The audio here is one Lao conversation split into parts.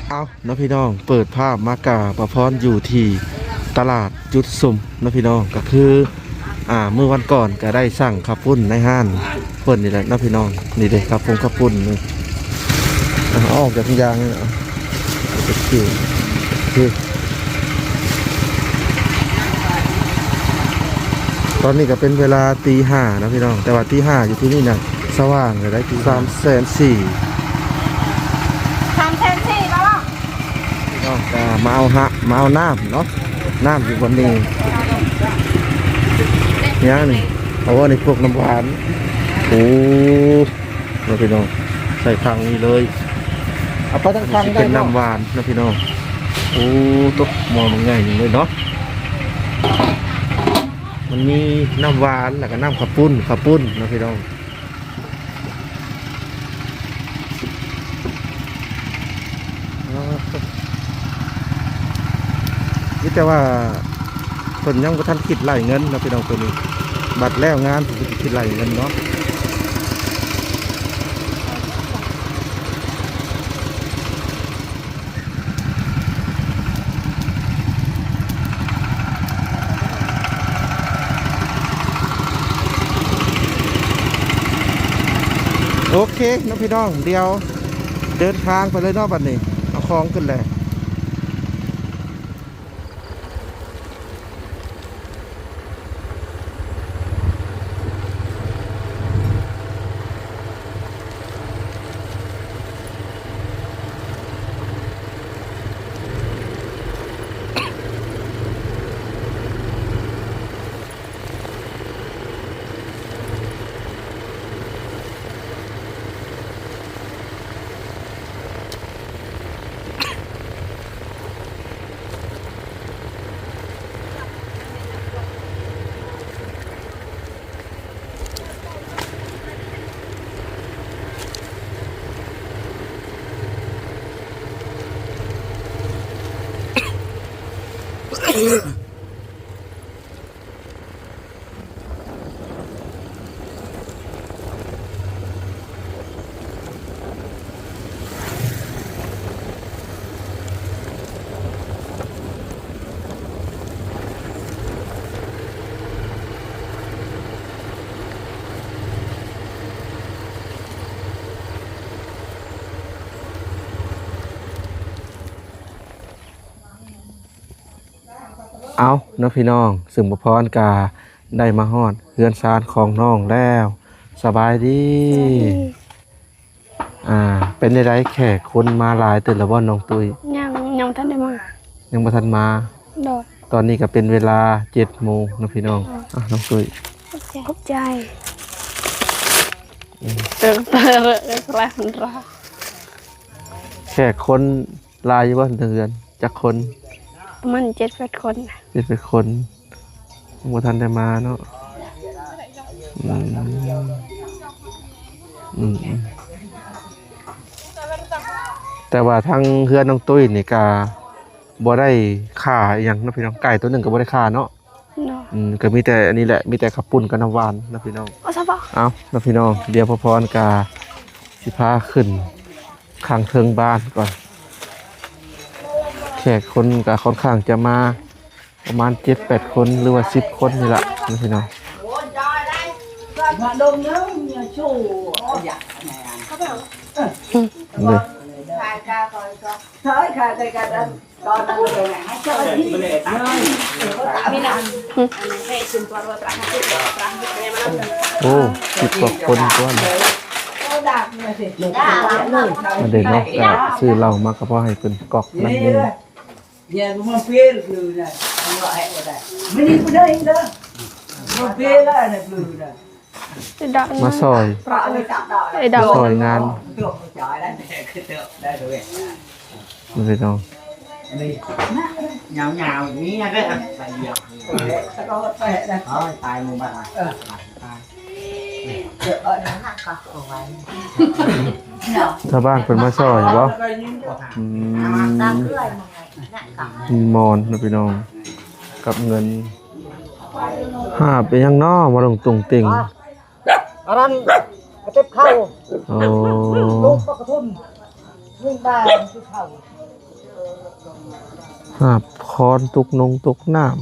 ເອົາເນາະພີ່ນ້ອງ ເປີດພາບມາກະ ປະພອນຢູ່ທີ່ຕະຫຼາດຈຸດຊຸມເນາະພີ່ນ້ອງ ກະຄື ອ່າ ມື້ວັນກ່ອນກະໄດ້ສັ່ງເຂົ້າປຸ້ນໃນຮ້ານເພິ່ນນີ້ແຫຼະເນາະພີ່ນ້ອງ. ນີ້ເດ້ ເຂົ້າປຸ້ນ ເຂົ້າປຸ້ນນີ້ ອ່າ ເອົາອອກຈາກທຸງຢາງນີ້ເນາະ. ໂອເຄ ໂອເຄ ຕອນນີ້ກະເປັນເວລາຕີຫ້າເນາະພີ່ນ້ອງ ແຕ່ວ່າຕີຫ້າຢູ່ທີ່ນີ້ນະ ສະຫວ່າງເລີຍໄດ໋ ສາມແສນສີ່ ສາມແສນສີ່ບໍ່? ພີ່ນ້ອງກະມາເອົາຫະ ມາເອົານ້ຳເນາະ ນ້ຳຢູ່ບ່ອນນີ້. ຫຍັງນີ້? ໂອ້ ນີ້ພວກນ້ຳຫວານ. ໂອ້ ເນາະພີ່ນ້ອງ ໃສ່ຖັງນີ້ເລີຍ ເອົາໄປທັງຖັງ ຊິເປັນນ້ຳຫວານເນາະພີ່ນ້ອງ. ໂອ້ ຕົກໝໍ້ບັກໃຫຍ່ໜຶ່ງເລີຍເນາະ. ມັນມີນ້ຳຫວານ ແລ້ວກະນ້ຳເຂົ້າປຸ້ນ ເຂົ້າປຸ້ນເນາະພີ່ນ້ອງ. ມີແຕ່ວ່າເພິ່ນຍັງບໍ່ທັນຄິດໄລ່ເງິນເນາະພີ່ນ້ອງ. ໂຕນີ້ບັດແລ້ວງານເພິ່ນຊິຄິດໄລ່ເງິນເນາະ. ໂອເຄເນາະພີ່ນ້ອງ ດຽວເດີນທາງໄປເລີຍເນາະ ບັດນີ້ເອົາຂອງຂຶ້ນແລ້ວ. ເອົາເນາະພີ່ນ້ອງ ຊຶ່ງບໍ່ພອນກະໄດ້ມາຮອດເຮືອນຊານຂອງນ້ອງແລ້ວ. ສະບາຍດີ. ສະບາຍດີ. ອ່າ ເປັນຈັ່ງໃດ ແຂກຄົນມາຫຼາຍຕື່ມແລ້ວບໍ່ນ້ອງຕຸ້ຍ? ຍັງ ຍັງບໍ່ທັນໄດ້ມາ. ຍັງບໍ່ທັນມາ. ໂດຍ. ຕອນນີ້ກະເປັນເວລາເຈັດໂມງເນາະພີ່ນ້ອງ. ໂດຍ. ອ່ະ ນ້ອງຕຸ້ຍ ຂອບໃຈ ຂອບໃຈ. ອືມ ແຂກຄົນ ຫຼາຍຢູ່ບໍ່ເຮືອນ ຈັກຄົນ? ປະມານເຈັດແປດຄົນ. ເຈັດແປດຄົນ ຍັງບໍ່ທັນໄດ້ມາເນາະ. ອືມ ອືມ ອືມ ແຕ່ວ່າທາງເຮືອນນ້ອງຕຸ້ຍນີ້ກະບໍ່ໄດ້ຂ້າອີ່ຫຍັງເນາະພີ່ນ້ອງ ໄກ່ໂຕໜຶ່ງກະບໍ່ໄດ້ຂ້າເນາະ. ເນາະ ອືມ ກະມີແຕ່ອັນນີ້ແຫຼະ ມີແຕ່ເຂົ້າປຸ້ນກັບນ້ຳຫວານເນາະພີ່ນ້ອງ. ເອົາເນາະພີ່ນ້ອງ ດຽວພໍ່ພອນກະຊິພາຂຶ້ນຂ້າງເທິງບ້ານກ່ອນ. ແຂກຄົນກະຄ່ອນຂ້າງຈະມາປະມານເຈັດແປດຄົນ ຫຼືວ່າສິບຄົນນີ້ລະເນາະພີ່ນ້ອງ. ເດີ ໂອ້ ສິບກວ່າຄົນຕົວະ ມາເດີເນາະ ກະຊື້ເຫຼົ້າມາກະພໍໃຫ້ເພິ່ນກອກໜ້ອຍໜຶ່ງ. ມາຊ່ອຍ ຊ່ອຍງານ ເນາະ. ຊາວບ້ານເພິ່ນມາຊ່ອຍບໍ່? ອືມ ມີໝອນເນາະພີ່ນ້ອງ ກັບເງິນ ຫາບອີ່ຫຍັງເນາະ ມາລົງຕຸງຕິ່ງ. ອັນນັ້ນກະຕິບເຂົ້າ. ໂອ້ ລູກປາກກະທຸນ ຍິງບາງຕິບເຂົ້າ. ຫາບຄອນ ຕົກນົງຕົກນ້ຳ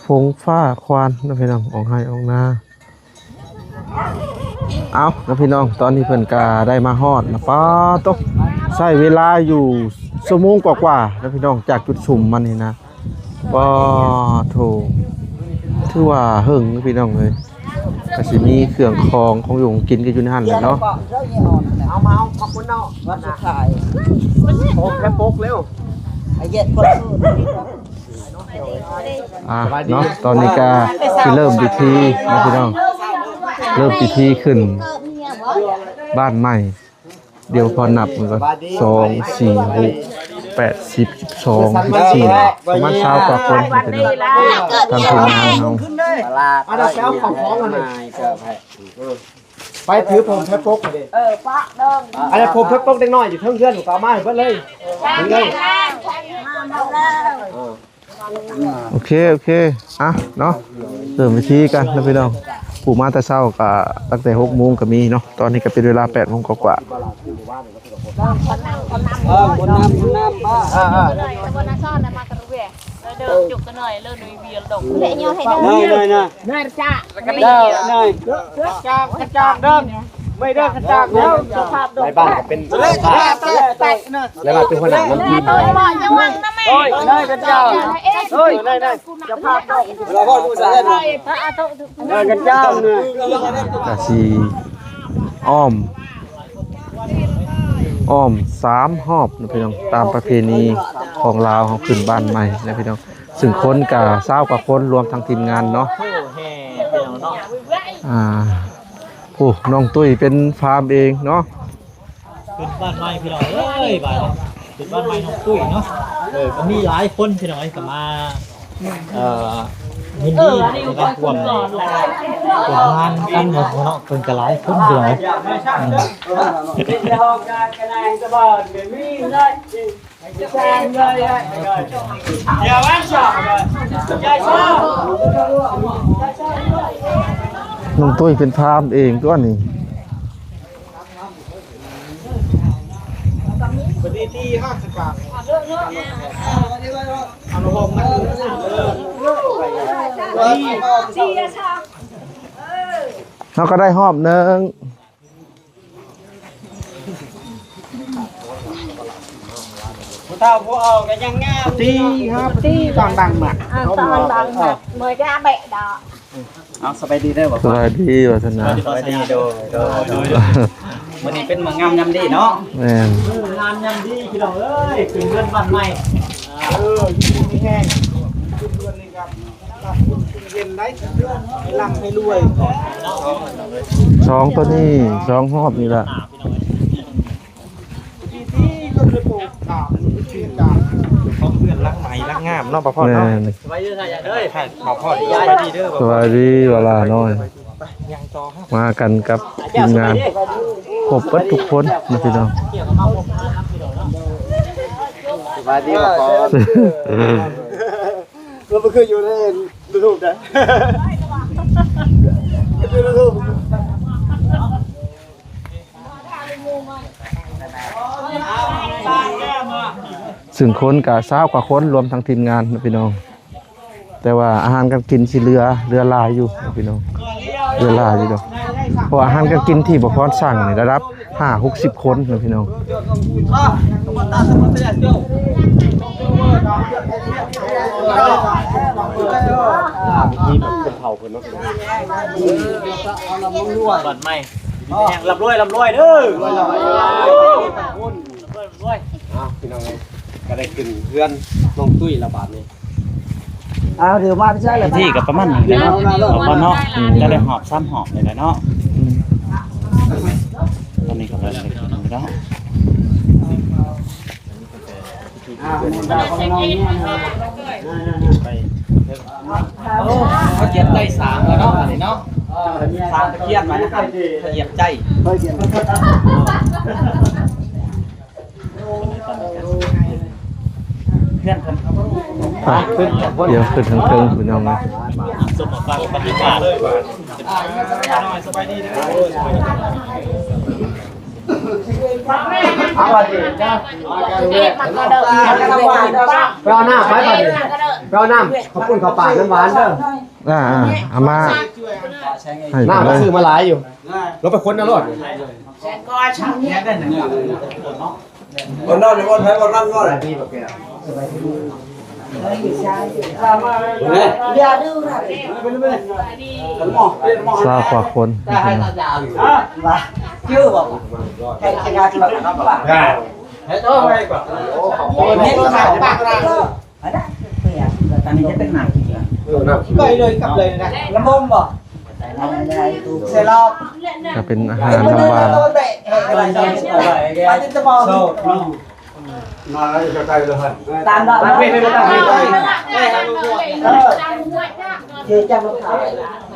ຝົງຟ້າຄວານເນາະພີ່ນ້ອງ ອອກໄຮ່ອອກນາ. ເອົາເນາະພີ່ນ້ອງ ຕອນນີ້ເພິ່ນກະໄດ້ມາຮອດນະ ປາໂຕ ໃຊ້ເວລາຢູ່ຊົ່ວໂມງກວ່າໆນະພີ່ນ້ອງ ຈາກຈຸດສຸມມານີ້ນະ ປາໂທ ຖືວ່າເຫິງນະພີ່ນ້ອງເອີຍ. ກະຊິມີເຄື່ອງຂອງ ຂອງຢູ່ຂອງກິນກະຢູ່ໃນຫັ້ນແຫຼະເນາະ. ເອົາມາເອົາຂອບຄຸນເນາະ ວັນສຸດທ້າຍ ໂອ້ ແຄ່ປົກເລັວ ໄອ້ເຢັດຄົນອື່ນ. ອ່າເນາະ ຕອນນີ້ກະຊິເລີ່ມພິທີເນາະພີ່ນ້ອງ ເລີ່ມພິທີຂຶ້ນບ້ານໃໝ່. ດຽວພໍນັບມັນກໍ ສອງ ສີ່ ຫົກ ແປດ ສິບ ສິບສອງ ສິບສີ່ ປະມານ ຊາວກວ່າຄົນ ທາງທີມງານເຮົາ. ອັນນັ້ນໄປເອົາເຂົ້າຂອງອັນນີ້ ໄປຖືຜົມແພປົກເດ້. ເອີ ປະເດີ ອັນນັ້ນຜົມແພປົກເດັກນ້ອຍຢູ່ເທິງເຮືອນ ກໍເອົາມາໃຫ້ເບິດເລີຍ ຖືເລີຍ. ໂອເຄ ໂອເຄ ອ່ະເນາະ ເລີ່ມພິທີກັນເນາະພີ່ນ້ອງ. ຜູ້ມາແຕ່ເຊົ້າກໍຕັ້ງແຕ່ຫົກໂມງກໍມີເນາະ ຕອນນີ້ກໍເປັນເວລາແປດໂມງກວ່າໆ. ເອີ ຄົນນຳ ຄົນນຳ ເອີ ເອີ ເອີ ເດີ ຈຸກກັນໜ້ອຍ ເລີໜຸຍເວຍດອກ ເລີນ້ອຍ ນ້ອຍ ນ້ອຍ ກະຈາກ ກະຈາກເດີ ໄປເດີ ກະຈາກເດີ ສະພາບດອກ ໃນບ້ານກໍເປັນ ໃນບ້ານເປັນຫົວໜ້ານຳທີມ ໂອ້ຍ ນາຍ ກະຈາກ ໂອ້ຍ ນາຍ ນາຍ ສະພາບດອກ ເອີ ກະຈາກ ກະຊິອ້ອມ ອ້ອມສາມຮອບນະພີ່ນ້ອງ ຕາມປະເພນີຂອງລາວເຮົາ ຂຶ້ນບ້ານໃໝ່ນະພີ່ນ້ອງ. ຊຶ່ງຄົນກະຊາວກວ່າຄົນ ລວມທັງທີມງານເນາະ. ໂອ້ ແຫ່ພີ່ນ້ອງເນາະ ອ່າ ໂອ້ ນ້ອງຕຸ້ຍເປັນພາມເອງເນາະ. ຂຶ້ນບ້ານໃໝ່ພີ່ນ້ອງເອີຍ ບ້ານ ຂຶ້ນບ້ານໃໝ່ນ້ອງຕຸ້ຍເນາະ. ເອີ ກໍມີຫຼາຍຄົນພີ່ນ້ອງເອີຍ ກໍມາ ເອີ ຍິນດີໃນການຮ່ວມ ຮ່ວມງານກັນເນາະ ເພິ່ນກໍຫຼາຍຄົນພີ່ນ້ອງເອີຍ. ນ້ອງຕຸ້ຍເປັນພາມເອງຕົວນີ້. ເຮົາກໍໄດ້ຮອບໜຶ່ງ. ຜູ້ເຖົ້າຜູ້ເອົາກໍຍັງງາມ ຕີຫາ ຕີຕອນບັງໝາກ ອ່າ ຕອນບັງໝາກ ເມື່ອຍາແບະດອກ. ເອົາ ສະບາຍດີເດີ ສະບາຍດີ ວັດທະນາ ສະບາຍດີ ໂດຍ ໂດຍ ໂດຍ ມື້ນີ້ເປັນມື້ງາມຍາມດີເນາະ. ແມ່ນ ມື້ງາມຍາມດີພີ່ນ້ອງເອີຍ ຂຶ້ນເຮືອນບ້ານໃໝ່ ເອີ ຢູ່ດີມີແຮງ ຂຶ້ນເຮືອນນີ້ກໍ ເປັນໄດ້ ໃຫ້ລ່ຳໃຫ້ລວຍ ສອງຕົວນີ້ ສອງຮອບນີ້ລະ. ຂອງເຮືອນຫຼັງໃໝ່ຫຼັງງາມເນາະ ບ່າວພອນເນາະ. ແມ່ນ ບ່າວພອນ ສະບາຍດີເດີ ສະບາຍດີ ວາລານ້ອຍ. ມາກັນກັບທີມງານ ຄົບເບິດທຸກຄົນນະພີ່ນ້ອງ. ສະບາຍດີ ບ່າວພອນ. ລາວບໍ່ເຄີຍຢູ່ໃນຢູທູບນະ ຢູ່ຢູທູບ. ຊຶ່ງຄົນກະຊາວກວ່າຄົນ ລວມທັງທີມງານນະພີ່ນ້ອງ. ແຕ່ວ່າອາຫານການກິນຊິເຫຼືອ ເຫຼືອຫຼາຍຢູ່ພີ່ນ້ອງ ເຫຼືອຫຼາຍຢູ່ດອກ. ເພາະວ່າອາຫານການກິນທີ່ບ່າວພອນສັ່ງນີ້ລະດັບຫ້າຫົກສິບຄົນນະພີ່ນ້ອງ. ທີມເພິ່ນເຖົ້າເພິ່ນເນາະ ບ້ານໃໝ່ ລ່ຳລວຍ ລ່ຳລວຍເດີ. ອ້າວ ພີ່ນ້ອງເອີຍ ກໍໄດ້ຂຶ້ນເຮືອນນ້ອງຕຸ້ຍລະບາດນີ້. ອ້າວ ດຽວມາໄປໃຊ້ລະ ພິທີກໍປະມານນີ້ແຫຼະເນາະ ເອົາກ່ອນເນາະ ຈະໄດ້ຮອບສາມຮອບນີ້ແຫຼະເນາະ. ຕອນນີ້ກໍເລີ່ມໄດ້ຂຶ້ນແລ້ວເນາະ. ໄປ ໂອ້ ເຂົາຈຽບໃຈສາງແລ້ວເນາະ ອັນນີ້ເນາະ ສາງຕະຄຽນໄວ້ນະຄັບ ເຂົາຈຽບໃຈ. ເພື່ອນເພິ່ນ ໄປ ຂຶ້ນ ດຽວຂຶ້ນເທິງໆ ພີ່ນ້ອງເອີຍ. ສົມບັດປາຕິກາເລີຍ. ເອົາບາດນີ້ ໄປເອົານ້ຳ ໄປບາດນີ້ ໄປເອົານ້ຳ ເຂົ້າປຸ້ນເຂົ້າປາກ ນ້ຳຫວານເດີ. ອ່າໆ ເອົາມາໃຫ້ ນ້ຳ ເພິ່ນເລີຍ ຊື້ມາຫຼາຍຢູ່ ລົງໄປຄົ້ນເອົາໂລດ. ບໍ່ນອນ ບໍ່ໃຜບໍ່ນອນ ນອນ. ຊາວກວ່າຄົນ ເອີ ນ້ຳ ເອີ ນ້ຳ ກໍເປັນອາຫານນ້ຳຫວານ. ຕາມດອກ ເອີ ເອີ ຕາມດອກ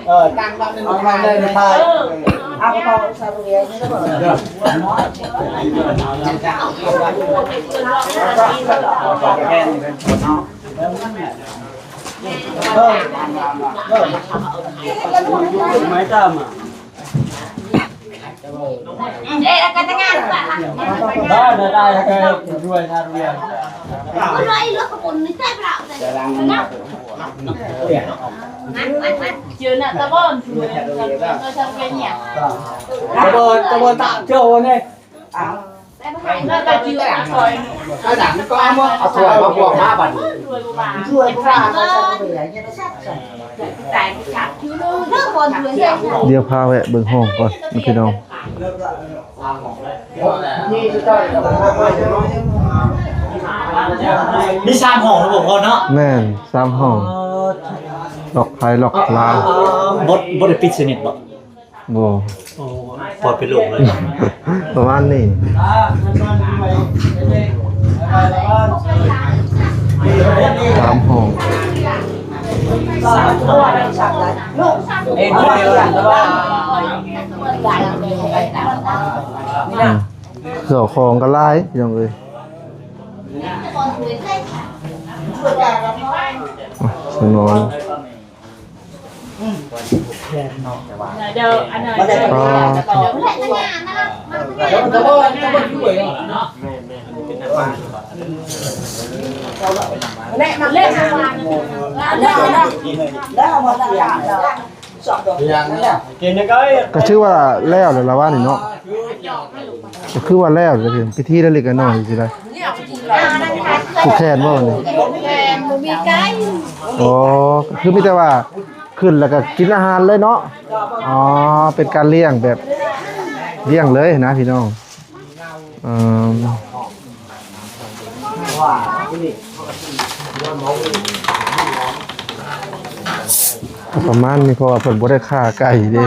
ເອົາມາເລີຍ ເອົາມາເລີຍ. ດຽວພາແວະເບິ່ງຫ້ອງກ່ອນພີ່ນ້ອງ. ມີສາມຫ້ອງເນາະ ພໍ່ເນາະ. ແມ່ນ ສາມຫ້ອງ ເອີ ລັອກໄພລັອກລາວ. ບໍ່ ບໍ່ໄດ້ປິດສະໜິດບໍ່? ບໍ່ ໂອ້ ປອດເປັນໂລກເລີຍ ປະມານນີ້ ສາມຫ້ອງ. ເຈົ້າຂອງກໍຫຼາຍ ພີ່ນ້ອງເອີຍ. ສະໜອນ ເດີ ອັນນັ້ນ ກໍຖືວ່າແລ້ວແລ້ວລະວ່ານີ້ເນາະ. ກໍຄືວ່າແລ້ວ ພິທີເລັກໆນ້ອຍໆຊິໄດ້ ຜູກແຂນບໍ່ນີ້? ຜູກແຂນ ບໍ່ມີໄກ່. ອໍ ກໍຄືມີແຕ່ວ່າຂຶ້ນແລ້ວກໍກິນອາຫານເລີຍເນາະ. ອໍ ເປັນການລ້ຽງແບບລ້ຽງເລີຍນະພີ່ນ້ອງ. ເອີ ປະມານນີ້ ເພາະວ່າເພິ່ນບໍ່ໄດ້ຂ້າໄກ່ເດ້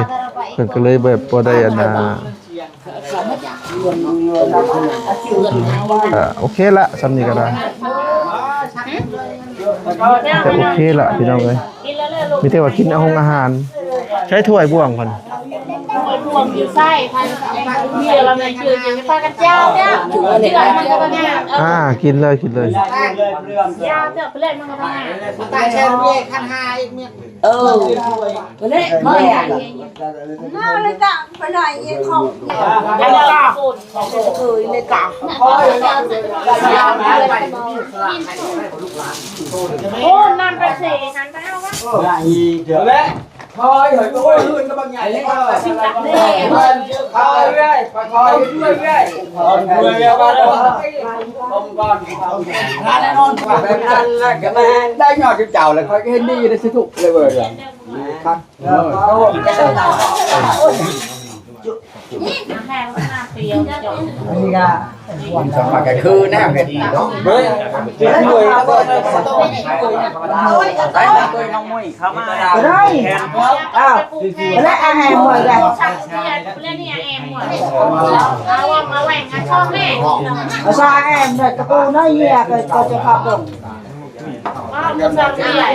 ເພິ່ນກໍເລີຍແບບບໍ່ໄດ້ອັນນ່າ ອ່າ ໂອເຄລະ ສ່ຳນີ້ກໍໄດ້ ແຕ່ໂອເຄລະພີ່ນ້ອງເອີຍ. ມີແຕ່ວ່າກິນອາຫົງອາຫານ. ໃຊ້ຖ້ວຍບ່ວງເພິ່ນ ຖ້ວຍບ່ວງຢູ່ໃສ ພາ ເມຍລາວແມ່ນຊື່ ພາກັນເຈົ້າເຈົ້າ ເຈົ້າມັນກໍບໍ່ງາມ. ອ່າ ກິນເລີຍ ກິນເລີຍ ເຈົ້າ ເຈົ້າໄປເລີຍ ມັນກໍບໍ່ງາມ. ຕາຍແຊເວຍຄັນຫາອີກເມຍ ເອີ ເລີຍ ເນາະ ເລີຍກະ ໄປໜ້ອຍອີກຂອງ ອັນນີ້ກໍເຄີຍເລີຍກະ ໂອ້ ນ້ຳໄປເສ ຫັນໄປເອົາວະ ແລະ ຄອຍ ເຮີ້ຍ ໂອ້ຍ ເຮືອນກໍບັກໃຫຍ່ເລີຍ ຄອຍເລື້ອຍ ຄອຍເລື້ອຍ ຄອຍເລື້ອຍ ເອົາກ່ອນ ແບບນັ້ນແຫຼະ ກໍແມ່ນ ໄດ້ຍອດເຈົ້າແລ້ວ ຂ້ອຍກໍເຫັນດີໄດ້ສາທຸເລີຍເວີຍ ຄັກ. ອັນນີ້ກໍ ກໍຄືແນວເຮັດເນາະ ເບິ່ງ ເຮັດດ້ວຍ ໄດ້ມາເຄີຍນ້ອງມຸ້ຍເຂົ້າມາ ກໍໄດ້ ອ້າວ ແລະ ອາແຮມໝົດແລ້ວ ເອົາ ເອົາແຫວະ ເອົາຊາແອມ ຕະກູນເຮີ້ຍ ກໍ ກໍຈະຂັບລົງ ອ້າວ ບໍ່ຊາເຮີ້ຍ.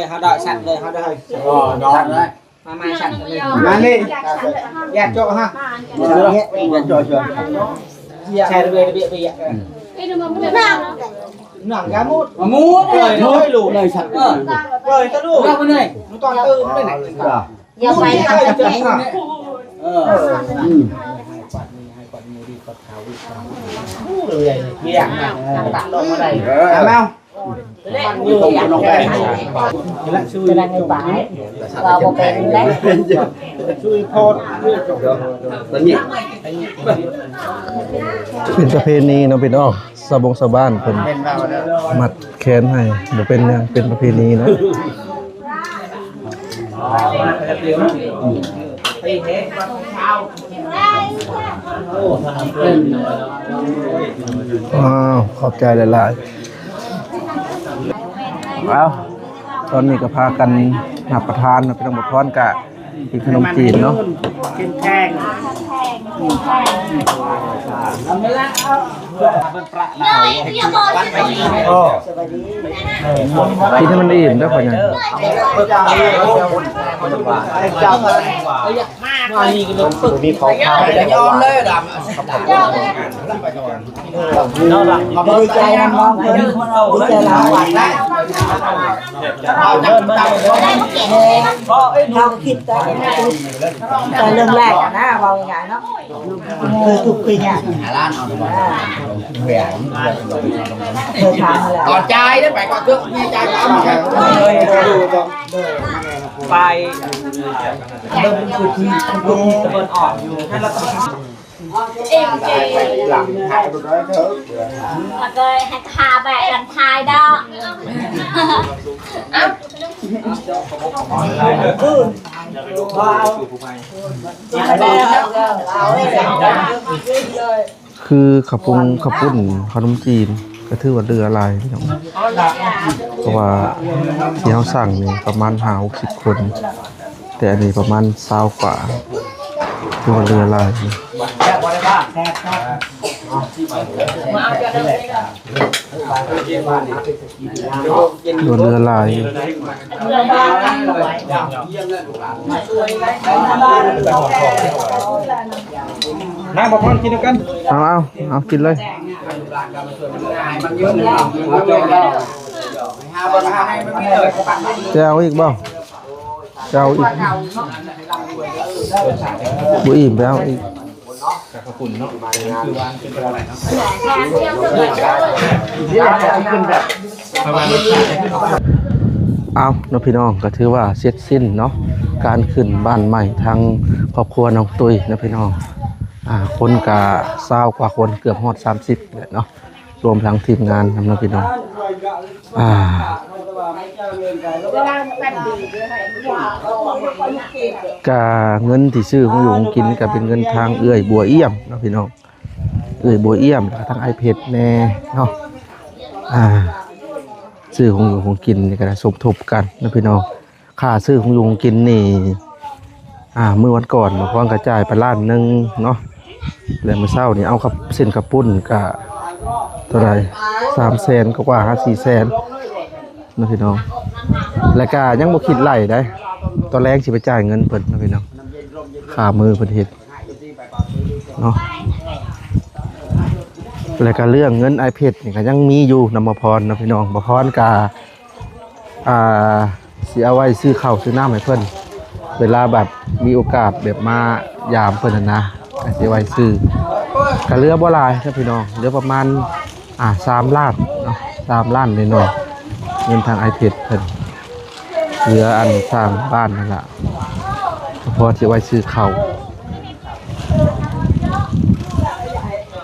ຍ ເຮົາດອກສັດເລີຍ ເຮົາດອກ ອໍ ດອກເລີຍ ມາ ມາສັດເລີຍ ມາເລີຍ ຢາກເຈາະຮະ ຢາກເຈາະ ໃສ່ເລີຍ ເບຍ ເບຍ ໜັງກະໝົດ ໝົດເລີຍ ເລີຍສັດ ເລີຍຕະລຸ ເລີຍຕະລຸ ເລີຍໄປເລີຍ ບໍ່ຕ້ອງຕື່ມໄປໄຫນ ຢ່າໄປ ເອີ ອືມ ເອີ ເອົາ ເປັນປະເພນີເນາະພີ່ນ້ອງ ຊາວບົງຊາວບ້ານເພິ່ນມັດແຂນໃຫ້ ບໍ່ເປັນຫຍັງ ເປັນປະເພນີເນາະ. ອ້າວ ຂອບໃຈຫຼາຍໆ. ອ້າວ ຕອນນີ້ກໍພາກັນຮັບປະທານເນາະ ພີ່ນ້ອງ ບັກພອນກະ ກິນຂະໜົມຈີນເນາະ ກິນແກງ ກິນໃຫ້ມັນອີ່ມເດີ ເພາະຫຍັງ ມີຂອງຄາວ ຍອມເລີຍດຳ ດີໃຈນຳນ້ອງເພິ່ນ ດີໃຈຫຼາຍ ເຮົາຄິດແຕ່ ແຕ່ເລື່ອງແລກນະ ເວົ້າງ່າຍໆເນາະ ເຄີຍທຸກເຄີຍຍາກ ເຄີຍຜ່ານມາແລ້ວ ກ່ອນຈ່າຍເດີ ໄປກ່ອນເຖາະ ແມ່ຈ່າຍກໍເອົາມາໃຫ້. ໄປເບິ່ງຄືທີ່ເພິ່ນອອກຢູ່ ໃຫ້ລະ ເອັມເຈ ແລ້ວກໍໃຫ້ທາແບບກັນທາຍດອກ. ຄືເຂົ້າປຸງເຂົ້າປຸ້ນ ເຂົ້າໜົມຈີນ ກໍຖືວ່າເຫຼືອຫຼາຍພີ່ນ້ອງ ເພາະວ່າທີ່ເຮົາສັ່ງນີ້ປະມານຫ້າຫົກສິບຄົນ ແຕ່ອັນນີ້ປະມານຊາວກວ່າ ຖືວ່າເຫຼືອຫຼາຍ ໂດນເຫຼືອຫຼາຍ. ນາງ ບັກພອນ ກິນນຳກັນ. ເອົາ ເອົາ ເອົາ ກິນເລີຍ. ຈະເອົາອີກບໍ່? ຈະເອົາອີກ? ບໍ່ອີ່ມ ໄປເອົາອີກ. ເອົາເນາະພີ່ນ້ອງ ກໍຖືວ່າເສັດສິ້ນເນາະ ການຂຶ້ນບ້ານໃໝ່ທາງຄອບຄົວນ້ອງຕຸ້ຍເນາະພີ່ນ້ອງ. ອາ ຄົນກະຊາວກວ່າຄົນ ເກືອບຮອດສາມສິບແຫຼະເນາະ ລວມທັງທີມງານນຳເນາະພີ່ນ້ອງ. ອາ ກະເງິນທີ່ຊື້ຂອງຢູ່ຂອງກິນ ກະເປັນເງິນທາງເອື້ອຍບົວອຽມເນາະພີ່ນ້ອງ ເອື້ອຍບົວອຽມ ແລ້ວກະທາງອ້າຍເພັດແດ່ເນາະ. ອາ ຊື້ຂອງຢູ່ຂອງກິນນີ້ກະໄດ້ສົມທົບກັນເນາະພີ່ນ້ອງ. ຄ່າຊື້ຂອງຢູ່ຂອງກິນນີ້ ອາ ມື້ວັນກ່ອນ ບ່າວພອນກະຈ່າຍໄປລ້ານໜຶ່ງເນາະ ແລະ ມື້ເຊົ້ານີ້ເອົາກັບເສັ້ນກັບປຸ້ນກະເທົ່າໃດ ສາມແສນກວ່າໆ ຫາສີ່ແສນເນາະພີ່ນ້ອງ. ແລະກະຍັງບໍ່ຄິດໄລ່ໃດ໋ ຕອນແລງຊິໄປຈ່າຍເງິນເພິ່ນເນາະພີ່ນ້ອງ ຄ່າມື້ເພິ່ນເຮັດເນາະ. ແລະກະເລື່ອງເງິນອ້າຍເພັດນີ້ກະຍັງມີຢູ່ນຳບ່າວພອນເນາະພີ່ນ້ອງ ບ່າວພອນກະ ອ່າ ຊິເອົາໄວ້ຊື້ເຂົ້າຊື້ນ້ຳໃຫ້ເພິ່ນ ເວລາແບບມີໂອກາດແບບມາຢາມເພິ່ນຫັ້ນນະ ກໍຊິໄວ້ຊື້ ກໍເຫຼືອບໍ່ຫຼາຍເນາະພີ່ນ້ອງ ເຫຼືອປະມານ ອ່າ ສາມລ້ານເນາະ ສາມລ້ານໜ້ອຍໆ ເງິນທາງອ້າຍເພັດເພິ່ນ ເຫຼືອອັນສ້າງບ້ານຫັ້ນລະ ກໍພໍຊິໄວ້ຊື້ເຂົ້າ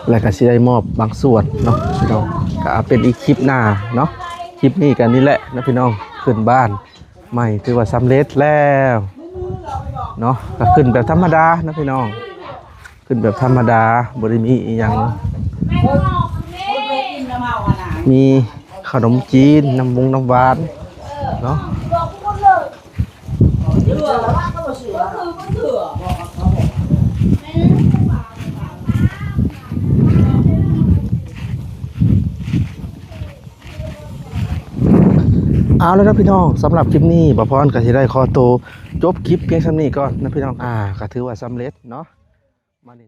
ແລ້ວກໍຊິໄດ້ມອບບາງສ່ວນເນາະພີ່ນ້ອງ ກໍເປັນອີກຄລິບໜ້າເນາະ. ຄລິບນີ້ກໍນີ້ແຫຼະເນາະພີ່ນ້ອງ ຂຶ້ນບ້ານໃໝ່ຖືວ່າສຳເລັດແລ້ວເນາະ ກໍຂຶ້ນແບບທຳມະດາເນາະພີ່ນ້ອງ ຂຶ້ນແບບທຳມະດາ ບໍ່ໄດ້ມີອີ່ຫຍັງ ມີຂະໜົມຈີນ ນ້ຳວົງນ້ຳຫວານເນາະ. ເອົາລະເນາະພີ່ນ້ອງ ສຳລັບຄລິບນີ້ ບ່າວພອນກໍຊິໄດ້ຂໍໂຕຈົບຄລິບພຽງສ່ຳນີ້ກ່ອນເນາະພີ່ນ້ອງ ອາ ກໍຖືວ່າສຳເລັດເນາະ ມານີ້